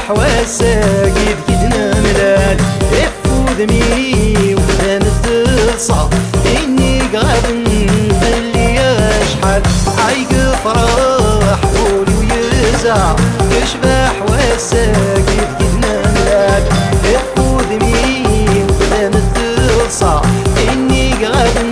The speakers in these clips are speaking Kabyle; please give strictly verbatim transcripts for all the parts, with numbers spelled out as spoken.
Wass-agi deg i d-nemlal, ɣef wudem-iw tban teḍsa, inig ɣaben fell-i acḥal. Ay yefreḥ ul-iw yezha, yecbeḥ wass-agi deg i d-nemlal, ɣef wudem-iw tban teḍsa, inig ɣaben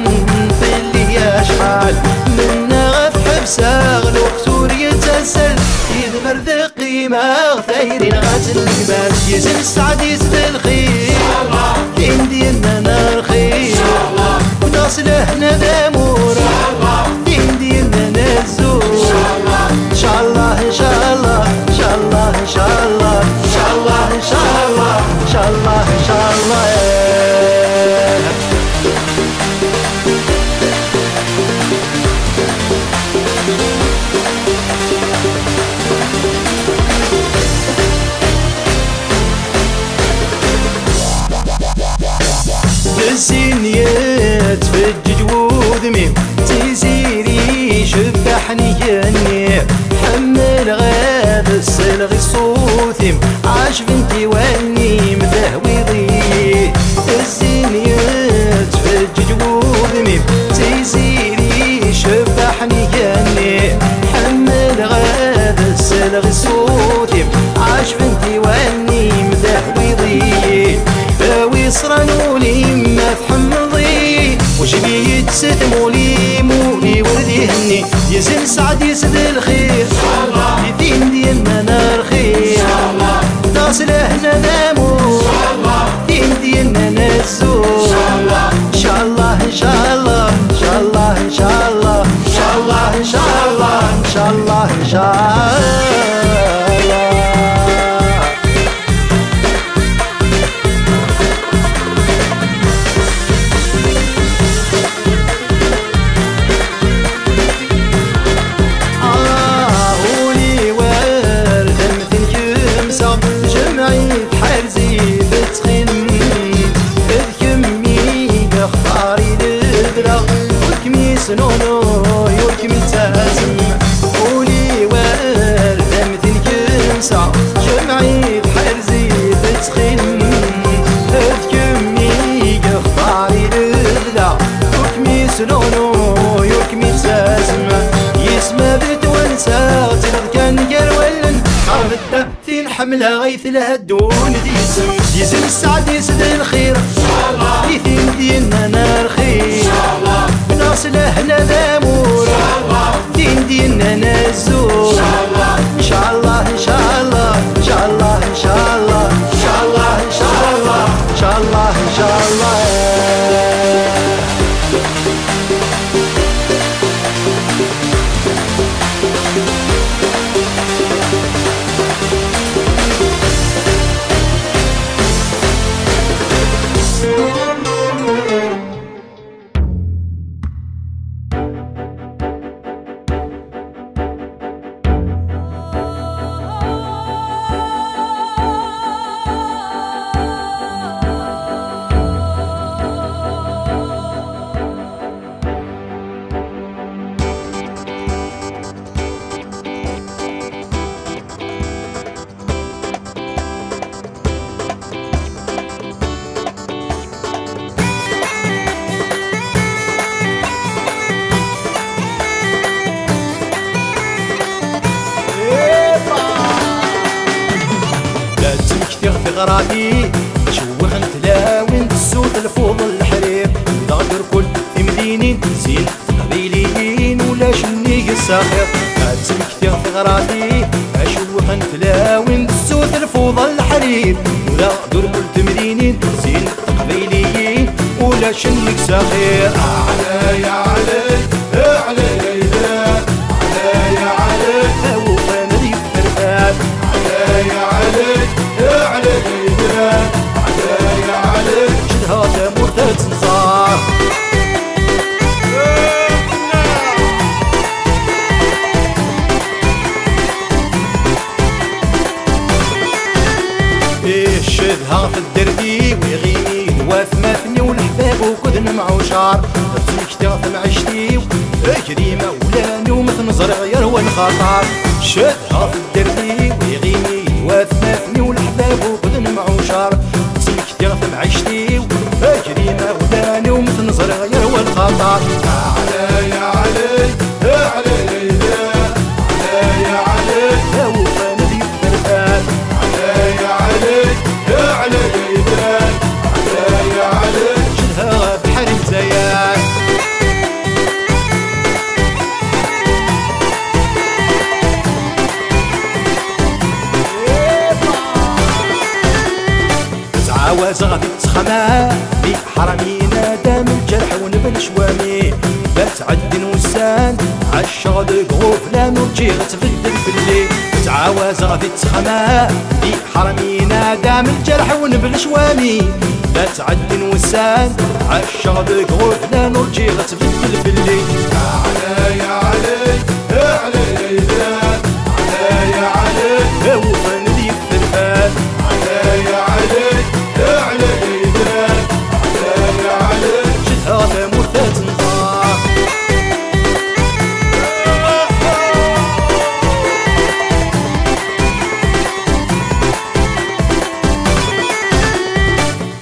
fell-i acḥal. Mennaɣ ɣef ḥebseɣ lweqt ur yettasal, yedmer d Qqimeɣ tayri neɣ ad tt-negmer, yizem sseɛd-is d lxir. Tin d-yennan rxir, neɣ s lehna d amur. Tin d-yennan azul. Ncallah, ncallah, ncallah, ncallah, ncallah, ncallah, ncallah, ncallah, ncallah. Sin yettfeǧǧeǧ wudem-iw, d tiziri cebbaḥen igenni. Ḥemmleɣ ad sleɣ i ṣṣut-im, ɛejbent i wallen-im, tehwiḍ-iyi. Sin yettfeǧǧeǧ wudem-im, d tiziri cebbaḥen igenni. Ḥemmleɣ ad sleɣ i ṣṣut-im, ɛejbent i wallen-im, tehwiḍ-iyi. Awi ṣṣran ul-im ma tḥemmleḍ-iyi, wejb-iyi-d s tmuli-m, ul-iw ad ihenni. Yizem sseɛd-is d lxir, i tin d-yennan rxir, neɣ s lehna d amur. Tin d-yennan azul. Ncallah, ncallah, ncallah, ncallah, ncallah, ncallah, ncallah, ncallah, ncallah. Ah, uli war tamten kemsa, jemɛit ḥerzi tettxilem. D kemmi i yextar i lebda, ur kem-yesnunuy, ur kem-yettasem. Uli war tamten kemsa, jemɛit ḥerzi tettxilem. D kemmi i yextar i lebda, ur kem-yesnunuy, ur kem-yettasem. Yisem ad twansa, ttreɣ kan gar wallen. Xerb dda tin ḥemmleɣ ay telha ddun d yisem. Yizem sseɛd-is d lxir, i tin d-yennan rxir, neɣ s lehna d amur. Tin d-yennan azul. Ncallah, ncallah, ncallah, ncallah, ncallah, ncallah, ncallah, ncallah. La ttmektiɣ tiɣratin, cewwxent tlawin, tessut lfuḍ leḥrir, daɣ d rkul timdinin, zin teqbayliyin, ulac nnig s axir. La ttmektiɣ tiɣratin, acewwxent tlawin, tessut lfuḍ leḥrir, daɣ d rkul timdinin, zin teqbayliyin, ulac nnig s axir. Ɛlay, ɛlay, ɛlay, ɛlay, ɛlay, awufan ad yefferfan. Ɛlay, ɛlay, ɛlay, ɛlay, ɛlay, ɛlay, cedhaɣ tamurt ad tenẓar. Ih, cedhaɣ taddart-iw, iɣimi d watmaten-iw, leḥbab uked nemɛucar. Ttmektiɣ tamɛict-iw, agrim awlan-iw, ma ten-ẓriɣ yerwan xaṭar. Cedhaɣ taddart-iw, iɣimi d watmaten-iw, Wazeɣ di ttxama, di ḥramin adam lǧerḥ wnbel cwami. La ttɛeddin wussan, ɛaceɣ deg ɣuflan ur ǧǧiɣ tbeddel fell-i. Ttɛawazeɣ di ttxama, di ḥramin adam lǧerḥ wnbel cwami. La ttɛeddin wussan, ɛaceɣ deg ɣuflan ur ǧǧiɣ tbeddel fell-i. Ɛlay, ɛlay, ɛlay, ɛlay, ɛlay, awfen di iferfan. Ɛlay, ɛlay, ɛlay, ɛlay, ɛlay, ɛlay, cedhaɣ tamurt ad tenḍer.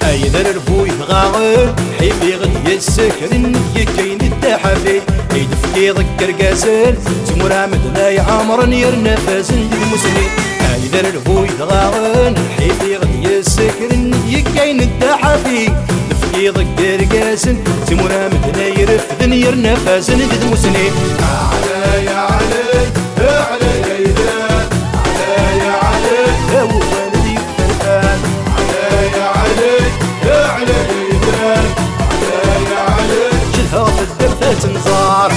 Ay d arerbuy tɣaɣen, ḥifiɣ-d yes-k, rneg-k ayen d ddaḥafi. Ay d-tefkiḍ deg yergazen, tmura medden ay ɛemren yerna fazen di tmusni. Ay d arerbuy tɣaɣen, ḥifiɣ-d yes-k, rneg-k ayen d ddaḥafi. Tefkiḍ deg yergazen, tmura medden ay refden yerna fazen di tmusni. Ɛlay, ɛlay, ɛlay, ɛlay, ɛlay, awfen di iferfan. Ɛlay, ɛlay, ɛlay, ɛlay, ɛlay, ɛlay, cedhaɣ taddart ad tenẓar.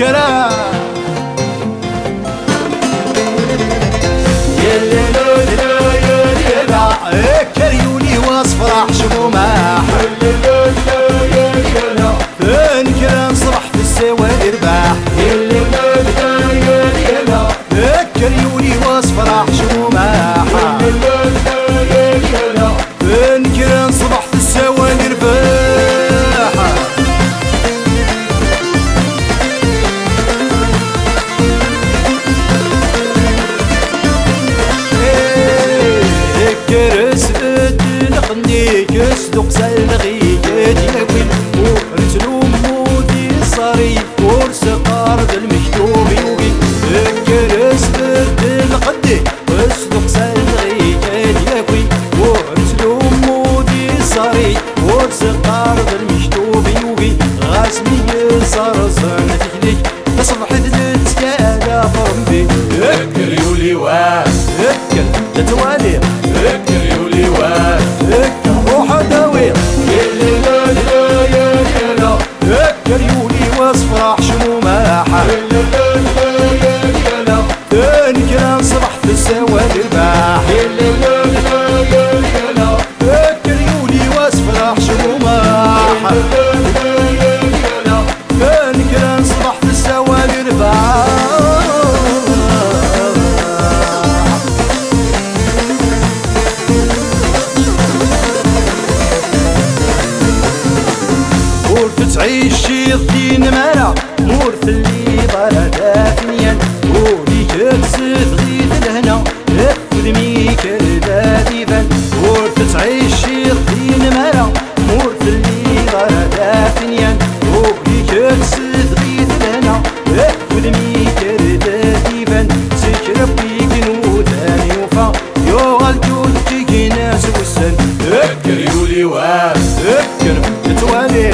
Kkra! Kker yuli wass, fraḥ cmumeḥ. Nekra n ṣṣbeḥ tessawal irbeḥ. Kker yuli wass, fraḥ cmumeḥ. Nekra n ṣṣbeḥ tessawal irbeḥ. Kker sbedd lqenni-k, sduq s alɣi-k ad yakin. Ur ttlumu di ṣṣari, ur s-qqar d lmektub yugi. Kker sbedd lqenni-k, sduq s alɣi-k ad yakin. Ur ttlumu di ṣṣari, ur s-qqar d lmektub yugi. Ɣas mi yeẓẓerẓen tikli-k, taṣebḥit nettkal ɣef Rebbi. Kker yuli wass. Kker, la twali. Kker yuli wass. Kker, ruḥ ad tawi. Kker yuli wass, fraḥ cmumeḥ. Nekra n ṣṣbeḥ tessawal irbeḥ. Kker yuli wass, fraḥ cmumeḥ. Nekra n ṣṣbeḥ tessawal irbeḥ. Ur tettɛiciḍ di nnmara, ur telliḍ ara d afinyan. Ur ikk-, tezdeɣ-it lehna, udem-ik ad iban. Ur tettɛiciḍ di nnmara, ur telliḍ ara d afinyan. Ur ikk-, tezdeɣ-it lehna, udem-ik ad iban. Zik rabbi-k nudan yufa, yuɣal ǧuǧǧigen-as wussan. Kker yuli wass. Kker, la twali.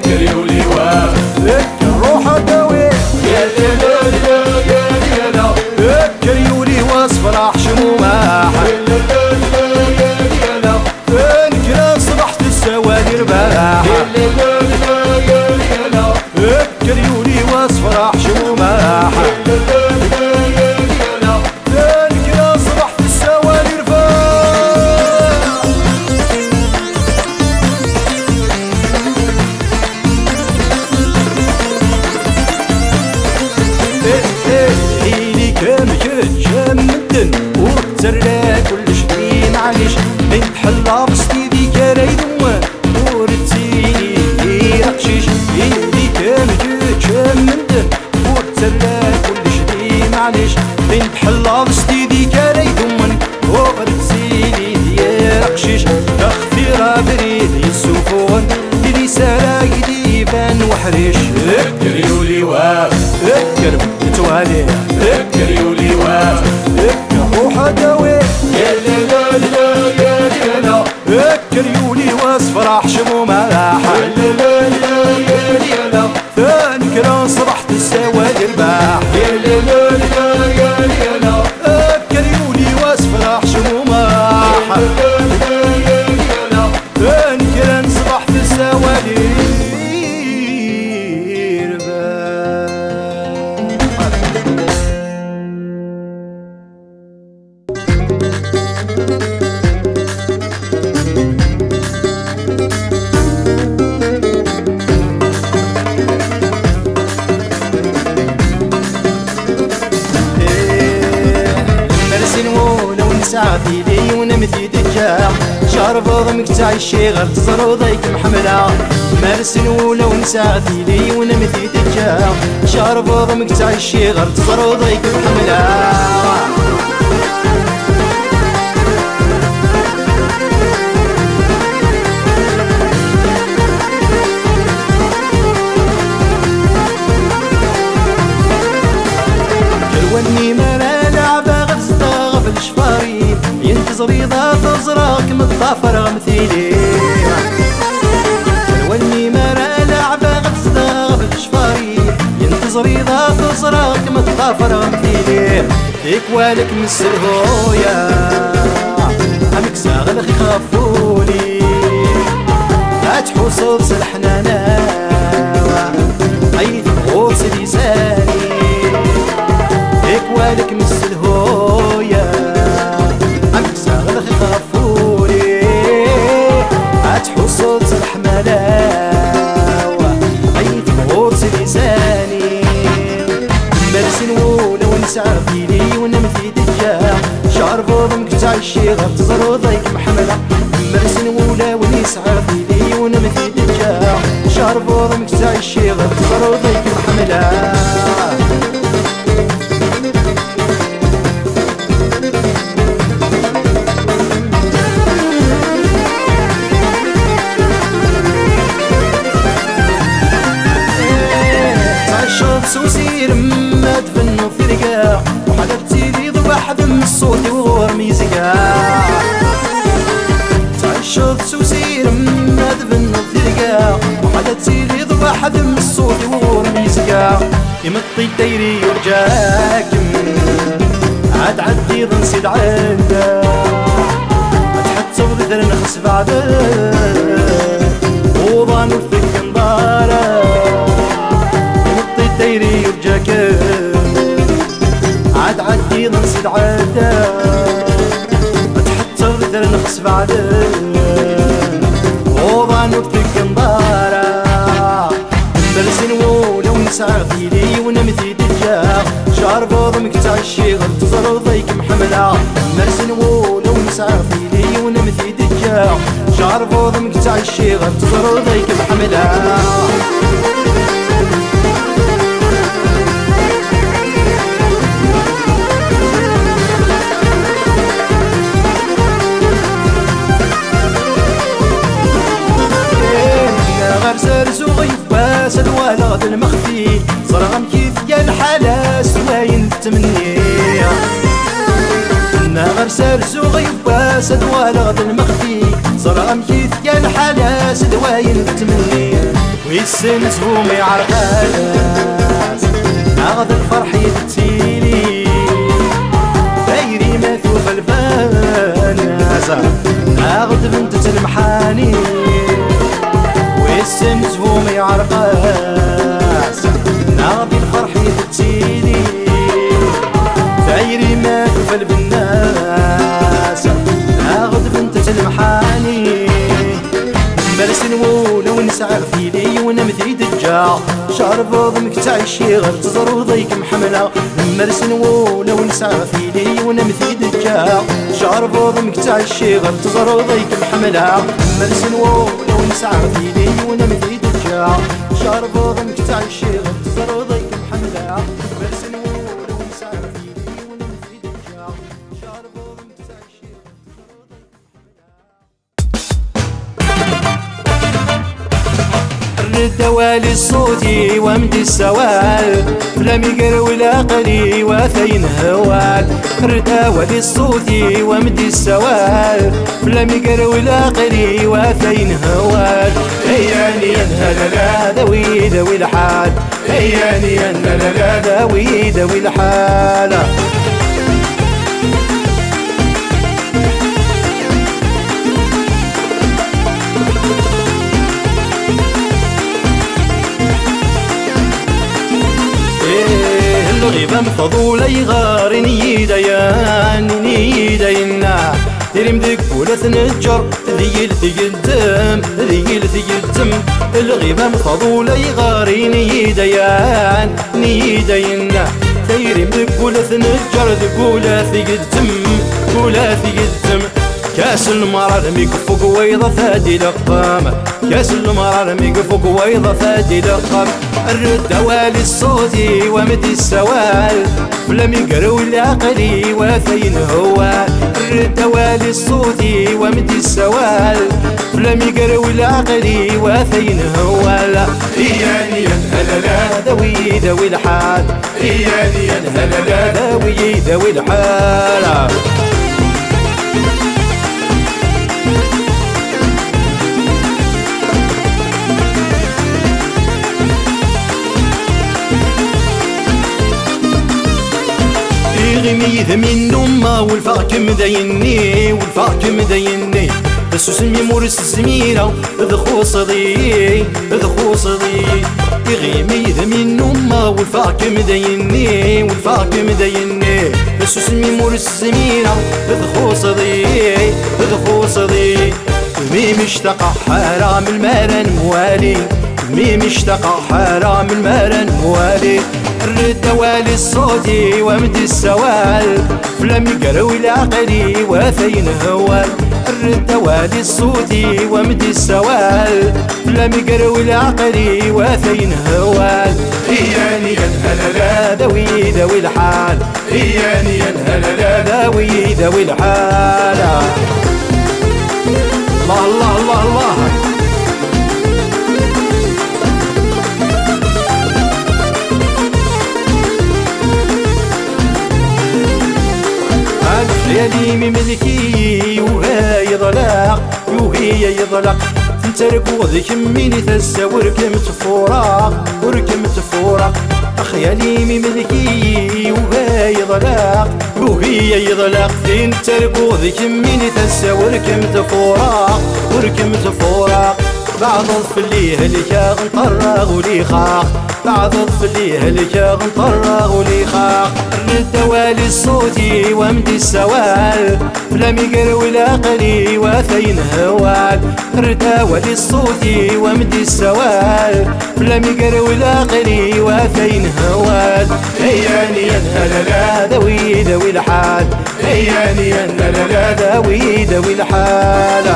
Kker yuli wass. Kker, ruḥ ad tawi. Kker yuli wass, fraḥ cmumeḥ. Nekra ṣṣbeḥ tessawal irbeḥ. Kker yuli wass, fraḥ cmumeḥ. Nekra ṣṣbeḥ tessawal irbeḥ. Ili-k am kečč am medden, ur ttarra kullec di maɛlic. Win tḥellaḍ s tidi-k ara idewwen, ur ttili d aqcic. Ili-k am kečč am medden, ur ttarra kullec di maɛlic. Win tḥellaḍ s tidi-k ara idewwen, ur ttili d yir aqcic. Xtir abrid yessufuɣen, tili s ara k-d-iban. Cerbeḍ amek ttɛiciɣ, ar teẓruḍ ay kem-ḥemmleɣ. Mersen wulawen sɛiɣ tili yiwen am t-id-ǧǧa. Cerbeḍ amek ttɛiciɣ, ar teẓruḍ ay kem-ḥemmleɣ. Kra wanni mi ara leɛbeɣ ad zedɣeɣ ɣef lecfari, yen teẓriḍ ad teẓreɣ kem ṭṭafreɣ am tili. Kra wanni mi ara leɛbeɣ ad zedɣeɣ ɣef lecfari, yen teẓriḍ ad teẓreɣ kem ṭṭafreɣ am tili. Tikwal ad kem-sselhuyeɣ, amek saɣ lxix ɣef wul-ik, ad tḥusseḍ s leḥnana-w, ay tebɣuḍ s lisan-ik. Tikwal ad kem-sselhuyeɣ, amek saɣ lxix ɣef wul-ik, ad tḥusseḍ s leḥmala-w, ay tebɣuḍ s lisan-ik. Mersen wulawen sɛiɣ tili yiwen am t-id-ǧǧa. Cerbeḍ amek ttɛiciɣ, ar teẓruḍ ay kem-ḥemmleɣ. Mersen wulawen i sɛiɣ tili yiwen am t-id-ǧǧa. Cerbeḍ amek ttɛiciɣ, ar teẓruḍ ay kem-ḥemmleɣ. Tɛiceḍ s usirem ma tbennuḍ tirga, uḥal ad tiliḍ weḥd-m, ṣṣut-iw ɣur-m yezga. Tɛiceḍ s usirem ma tbennuḍ tirga, uḥal ad tiliḍ weḥd-m, ṣṣut-iw ɣur-m yezga. Imeṭṭi tayri yurǧa-kem, ad tɛeddiḍ n si lɛedda, ad tḥettbeḍ itran xes beɛden, uḍan ur t-tekkenḍ ara. Imeṭṭi tayri yurǧa-kem, ad tɛeddiḍ n si lɛedda, ad tḥettbeḍ itran xes beɛden, uḍan ur t-tekkenḍ ara. Mersen wulawen sɛiɣ tili yiwen am t-id-ǧǧa. Cerbeḍ amek ttɛiciɣ, ar teẓruḍ ay kem-ḥemmleɣ. Mersen wulawen sɛiɣ tili yiwen am t-id-ǧǧa. Cerbeḍ amek ttɛiciɣ, ar teẓruḍ ay kem-ḥemmleɣ. Neɣ ar serzuɣ yiwwas ad waleɣ d lmexfi, ẓreɣ amek i tga lḥala s wayen tettmenni. Neɣ ar serzuɣ yiwwas ad waleɣ d lmexfi, ẓreɣ amek i tga lḥala s d wayen tettmenni. Wissen s wumi iɛreq-as, neɣ d lferḥ i tettili. Tayri ma tufa lbana-s, neɣ d bent lemḥani. Wissen s wumi iɛreq-as, neɣ di lferḥ i tettili. Tayri ma tufa lbenna-s, neɣ d bent lemḥani. Mersen wulawen sɛiɣ tili yiwen am t-id-ǧǧa. Cerbeḍ amek ttɛiciɣ, ar teẓruḍ ay kem-ḥemmleɣ. Mersen wulawen sɛiɣ tili yiwen am t-id-ǧǧa. Cerbeḍ amek ttɛiciɣ, ar teẓruḍ ay kem-ḥemmleɣ. Mersen wulawen sɛiɣ tili yiwen am t-id-ǧǧa. Cerbeḍ amek ttɛiciɣ, ar teẓruḍ ay kem-ḥemmleɣ. Mersen wulawen sɛiɣ tili yiwen am t-id-ǧǧa. Cerbeḍ amek ttɛiciɣ, ar teẓruḍ ay kem-ḥemmleɣ. Rret awal i ṣṣut-iw am d-issawal, fell-am iger-iw laqel-iw ata yenhewwal. Rret awal i ṣṣut-iw am d-issawal, fell-am iger-iw laqel-iw ata yenhewwal. Ay ani yenhal ala dawi dawi lḥal. Ay ani yenhal ala dawi dawi lḥal. Ih, lɣib am taḍul ayɣer ini-yi-d ayen, ini-yi-d ayen. Tirim deg wul ad tneǧǧer, d yil tgezzem, d yil tgezzem. Lɣib am taḍul ayɣer ini-yi-d ayen, ini-yi-d ayen. Tayrim deg wul ad tneǧǧer, deg wul ad tgezzem, wul ad tgezzem. Kas n lemrar mi ifuq wayeḍ ad d-ileqqem. Kas n lemrar mi ifuq wayeḍ ad d-ileqqem. Err-d awal i ṣṣut-iw a m-d-issawal. Fell-am i yerwel leɛqel-iw ata yenhewwal. Err-d awal i ṣṣut-iw a m-d-issawal. Fell-am i yerwel leɛqel-iw ata yenhewwal. Iyan, iyan, a la la, dawi, dawi lḥal. Iyan, iyan, a la la, dawi, dawi lḥal. Iɣimi d mi nnummeɣ, welfeɣ-kem d ayenni, welfeɣ-kem d ayenni. Tasusmi ur s-zmireɣ, txuṣṣeḍ-iyi, txuṣṣeḍ-iyi. Iɣimi d mi nnummeɣ, welfeɣ-kem d ayenni, welfeɣ-kem d ayenni. Tasusmi ur s-zmireɣ, txuṣṣeḍ-iyi, txuṣṣeḍ-iyi. Mi mectaqeɣ ḥareɣ melmi ara nemwali, mi mectaqeɣ ḥareɣ melmi ara nemwali. Err-d awal i ṣṣut-iw a m-d-issawal. Fell-am i yerwel leɛqel-iw ata yenhewwal. Err-d awal i ṣṣut-iw a m-d-issawal. Fell-am i yerwel leɛqel-iw ata yenhewwal. Iyan, iyan, a la la, dawi, dawi lḥal. Iyan, iyan, a la la, dawi, dawi lḥal. Allah, Allah, Allah, Allah. Lexyal-im imlek-iyi, yugi ad yeḍleq, yugi ad yeḍleq. Nettargu d kemmini, tasa ur kem-tfureɣ, ur kem-tfureɣ. Lexyal-im imlek-iyi, yugi ad yeḍleq, yugi ad yeḍleq. Nettargu d kemmini, tasa ur kem-tfureɣ, ur kem-tfureɣ. Tbeɛdeḍ fell-i helkeɣ, nṭerreɣ ulixeɣ. Tbeɛdeḍ fell-i helkeɣ, nṭerreɣ ulixeɣ. Err-d awal i ṣṣut-iw a m-d-issawal. Fell-am i yerwel leɛqel-iw ata yenhewwal. Err-d awal i ṣṣut-iw a m-d-issawal. Fell-am i yerwel leɛqel-iw ata yenhewwal. Iyan, iyan, a la la, dawi, dawi lḥal. Iyan, iyan, a la la, dawi, dawi lḥal.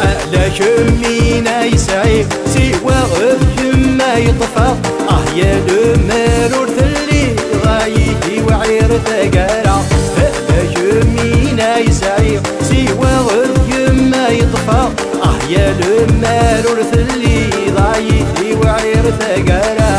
Ala kemm i yesɛiɣ, siwa ɣef kemm ay ṭṭfeɣ. Ah, ya lemmer ur telliḍ, ay tewɛir taggara. Ala kemm i yesɛiɣ, siwa ɣef kemm ay ṭṭfeɣ. Ah, ya lemmer ur telliḍ, ay tewɛir taggara.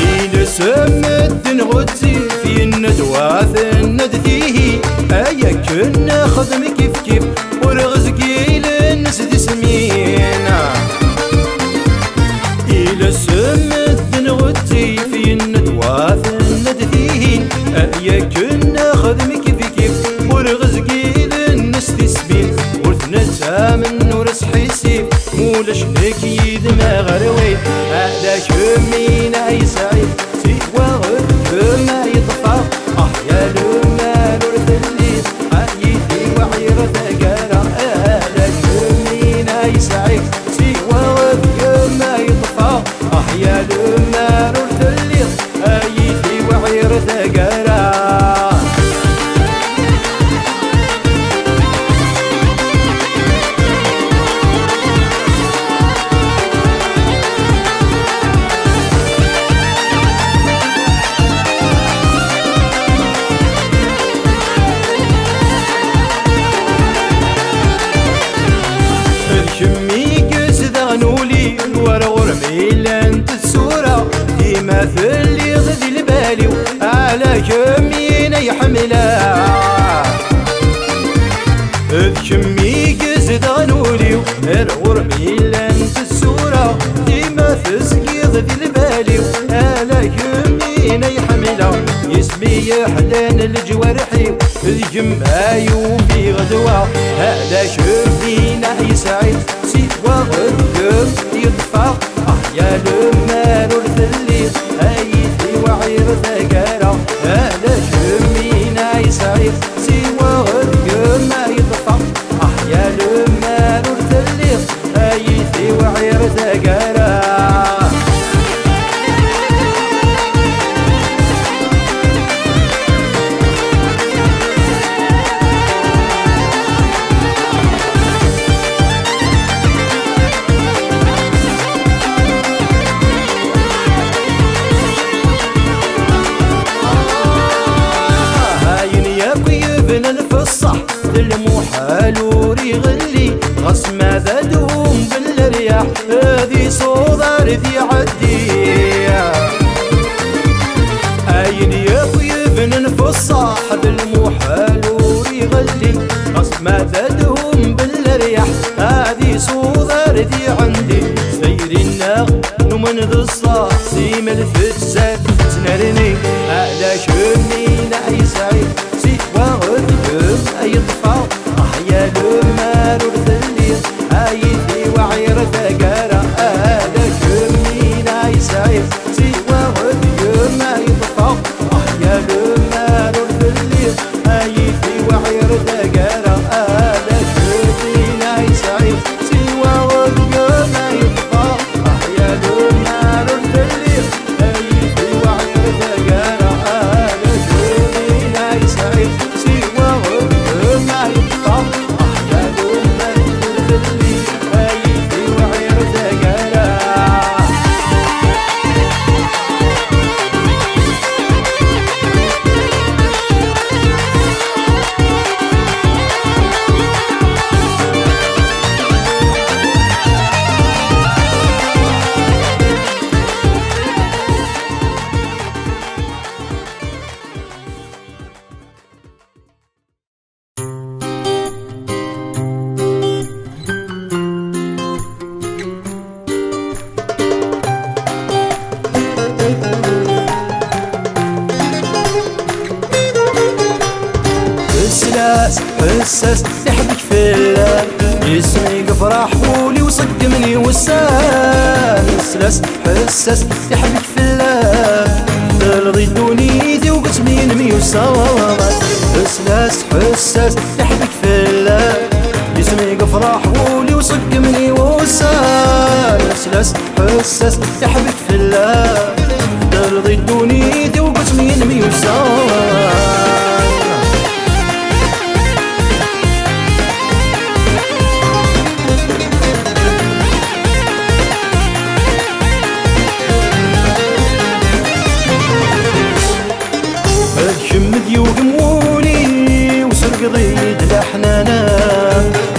Iles medden ɣezzif, yenna-d wa tenna-d tihi, ay akken nexdem kifkif, ur ɣezgilen s d ismin. Iles medden ɣezzif, yenna-d wa tenna-d tihin, ay akken nexdem kifkif, ur ɣezgilen s tismin. Ur t-nettamen, ur as-ḥisib, mulac nekk yid-m aɣerway. Ala kemm i yesɛiɣ, siwa ɣef kemm ay ṭṭfeɣ. Ah, ya lemmer ur telliḍ, ay tewɛir taggara. Ala kemm i yesɛiɣ, siwa ɣef kemm ay ṭṭfeɣ. Ah, ya lemmer ur telliḍ, ay tewɛir taggara. D kemm i yezedɣen ul-iw, ar ɣur-m i llant tsura, dima tezgiḍ di lbal-iw, ala kemm i ḥemmleɣ, isem-i yeḥlan leǧwarḥ-iw, d kemm ay ufiɣ ddwa, ala kemm i yesɛiɣ, si waɣ d kemm yeṭṭfeɣ, ah ya lemmer ur telliḍ, ay tiwaɛir taggara, ala kemm i yesɛiɣ, si waɣ d kemm ay yeṭṭfeɣ. Ah ya lemmer ur telliḍ, ay tiwaɛir taggara. Ayen yakk yebnan f ṣṣeḥ, d lmuḥal ur iɣelli, ɣas ma d adum n leryaḥ, ad isuḍ ar d iɛeddi. Ayen yakk yebnan f ṣṣeḥ, d lmuḥal ur iɣelli, ɣas ma d adum n leryaḥ, ad isuḍ ar d iɛeddi. S tayri-nneɣ numen d ṣṣeḥ, simel tettsal ttnerni, ala kemm i neɛyi sɛid, si waɣ d kemm ay ṭṭfeɣ, ah ya lemmer ur telliḍ, ay tiwaɛir taggara, ala kemm i neɛyi sɛid, si waɣ d kemm ay ṭṭfeɣ, ah ya lemmer ur telliḍ, ay tiwaɛir taggara, ala kemm i neɛyi sɛid, si waɣ d kemm ay ṭṭfeɣ, ah ya lemmer ur telliḍ, ay tiwaɛir taggara, ala kemm i neɛyi sɛid, si waɣ d kemm ay ṭṭfeɣ, ah ya lemmer ur telliḍ, ay tiwaɛir taggara. Ḥess-as, ḥess-as, iḥbek fell-am. Yis-m i yefreḥ wul-iw, ṣeggmen-i wussan. Ḥess-as, ḥess-as, iḥbek fell-am. Telḍi ddunit-iw, deg-s mi nemyussan. Ḥess-as, ḥess-as, iḥbek fell-am. Yis-m i yefreḥ wul-iw, ṣeggmen-i wussan. Ḥess-as, ḥess-as, iḥbek fell-am. Telḍi ddunit-iw, deg-s mi nemyussan. D kemm i d-yugem wul-iw, sergeḍ-iyi-d leḥnana.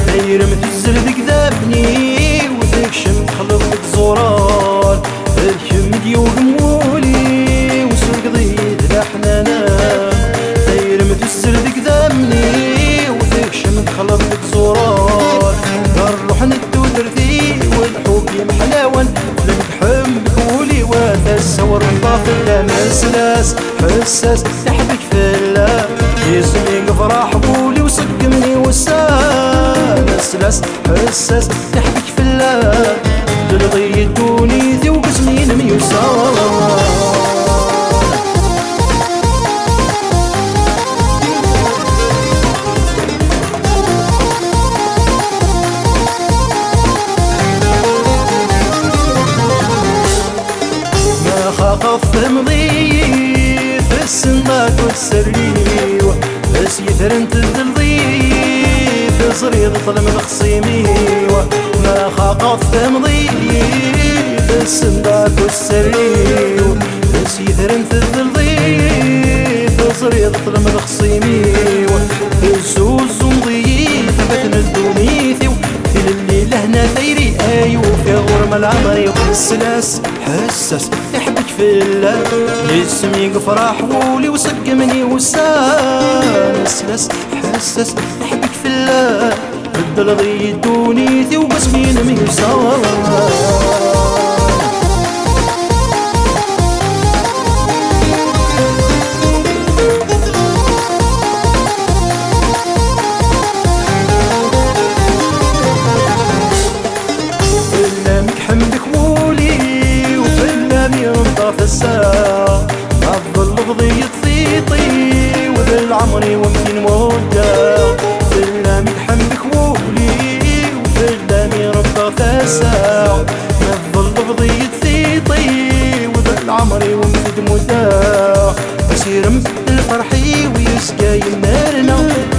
Tayri-m tezzel deg idammen-iw, tekcem texleḍ deg iẓuran. D kemm i d-yugem wul-iw, sergeḍ-iyi-d leḥnana. Tayri-m tezzel deg idammen-iw, tekcem texleḍ deg iẓuran. D rruḥ n tudert-iw, lḥub yemḥlawan, llan tḥemmel wul-iw, a tasa-w rreṭṭa fell-am. Ḥess-as, ḥess-as, iḥbek fell-am. Yis-m i yefreḥ wul-iw, ṣeggmen-i wussan. Ḥess-as, ḥess-as, iḥbek fell-am. Telḍi ddunit-iw, deg-s mi nemyussan. Ma xaqeḍ temḍi, tessen ma kut serriw, bas yetren tedldi, teẓriḍ ṭlem lexṣim-iw. Ma xaqeḍ temḍi, tessen ma kut serriw, bas yetren tedldi, teẓriḍ ṭlem lexṣim-iw. Tezzuzzumeḍ-iyi, tabat n ddunit-iw, tilelli lehna tayri, ay ufiɣ ɣur-m leɛmer-iw. Ḥess-as, ḥess-as, iḥbek fell-am. Yis-m i yefreḥ wul-iw, ṣeggmen-i wussan. Ḥess-as, ḥess-as, iḥbek Fell-ak beddleḍ-iyi ddunit-iw, wasmi nemyussan. Fell-am i iḥemmel wul-iw, fell-am i ɣelḍeɣ tasa. Ma tḍelbeḍ-iyi-d tiṭ-iw, d lɛemr-iw am tin muddeɣ. Fell-am i iḥemmel wul-iw, fell-am i ɣelḍeɣ tasa. Ma tḍelbeḍ-iyi-d tiṭ-iw, d lɛemr-iw am tin muddeɣ. Asirem n lferḥ-iw yezga yennerna,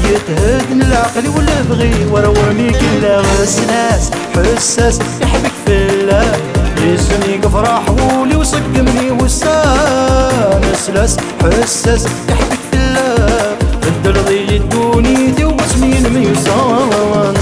yethedden leɛqel-iw, lebɣi-w ar ɣur-m i yella. Ḥess-as, ḥess-as, iḥbek fell-am. Isem i yefraḥ wul-iw seg mi wussan. Aslas, ḥess-as, iḥbek fell-am. Beddleḍ-iyi ddunit-iw, wasmi nemyussan.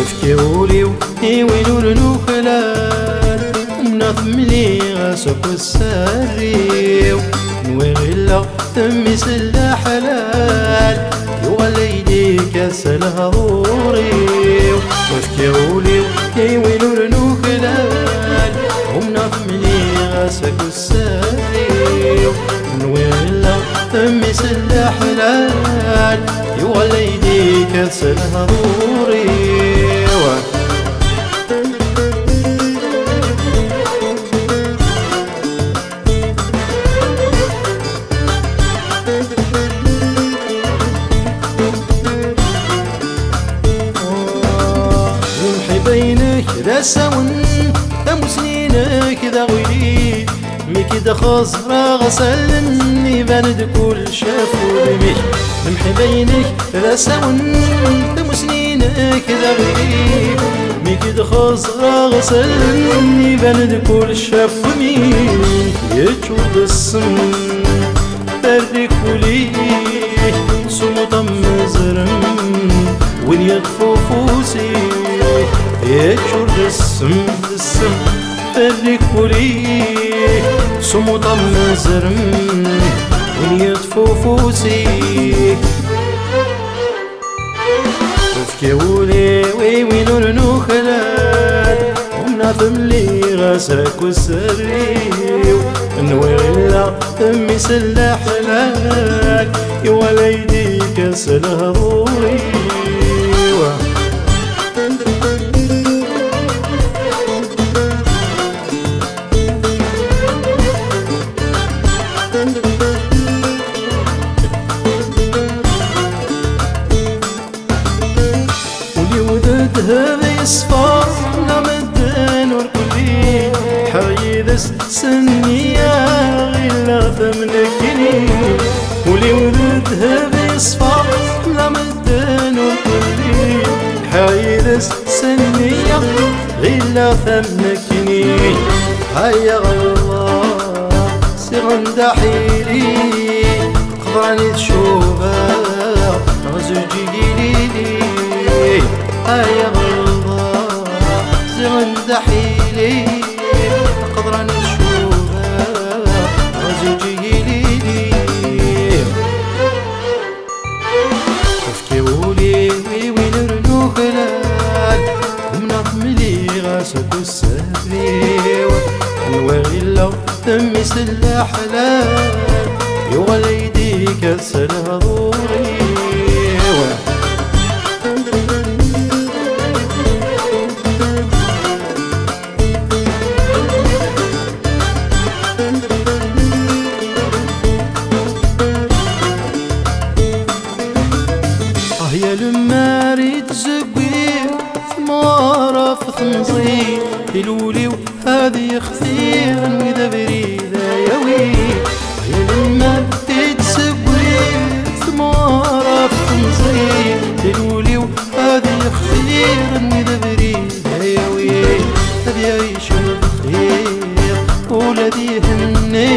Efk i wul-iw i win ur nuklal, naf mliɣ-as akk sser-iw. Nwiɣ illa mmi-s n leḥlal, yuɣal aydi-k ass lehdur-iw. Efk i wul-iw i win ur nuklal, umneɣ-t mliɣ-as akk sser-iw. Nwiɣ illa mmi-s n leḥlal, yuɣal aydi-k ass lehdur-iw. Lemḥiba-inek d asawen, tamusni-inek d aɣilif. Mi k-id-xeẓreɣ s allen, iban-d kullec ɣef wudem-ik. Lemḥiba-inek d asawen, tamusni-inek d aɣilif. Mi k-id-xeẓreɣ s allen, iban-d kullec ɣef wudem-ik. Yeččur d ssem, tarrikul-ik s umuṭ amezrem. Win yeṭṭef ufus-ik, yeččur d ssem, d ssem. Tarrikul-ik s umuṭ amezrem, win yeṭṭef ufus-ik. Efk i wul-iw i win ur nuklal, umneɣ-t mliɣ-as akk sser-iw. Nwiɣ illa mmi-s n leḥlal, yuɣal aydi-k ass lehdur-iw. Ul-iw d ddheb yeṣfa, la medden ur kulli, ḥer yid-s senniya, ɣileɣ-t am nekkini. Ul-iw d ddheb yeṣfa, la medden ur kulli, ḥer yid-s senniya, ɣileɣ-t am nekkini. Ay aɣella, siɣen-d aḥili, qeḍran-it tcuba, ɣer zewǧ igilili. Ay aɣella, siɣen-d aḥili, qeḍran-it tcuba, ɣer zewǧ igilili. Efk i wul-iw i win ur nuklal, umneɣ-t mliɣ-as akk sser-iw. Nwiɣ illa mmi-s n leḥlal, yuɣal aydi-k ass lehdur-iw. Ah ya lemmer i tzegwi tmɣara f temẓi, i lewliw ad yextir wid abrid ay awi. Ah ya lemmer i tzegwi tmɣara Nni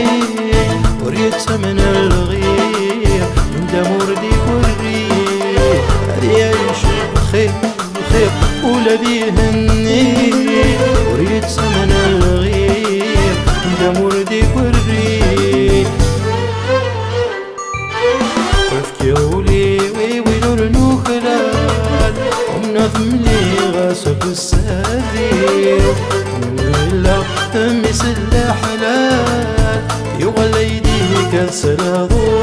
ur yettamen lɣir, d amur d ikurri, ad yɛic xir, xir ula d ihenni. Ur yettamen lɣir, d amur d ikurri. Efk ul-iw i win ur nuklal, umneɣ-t mliɣ-as akk ssad-iw. Nwella mmi-s n leḥlal, yuɣal aydi-k ad s-lehḍur.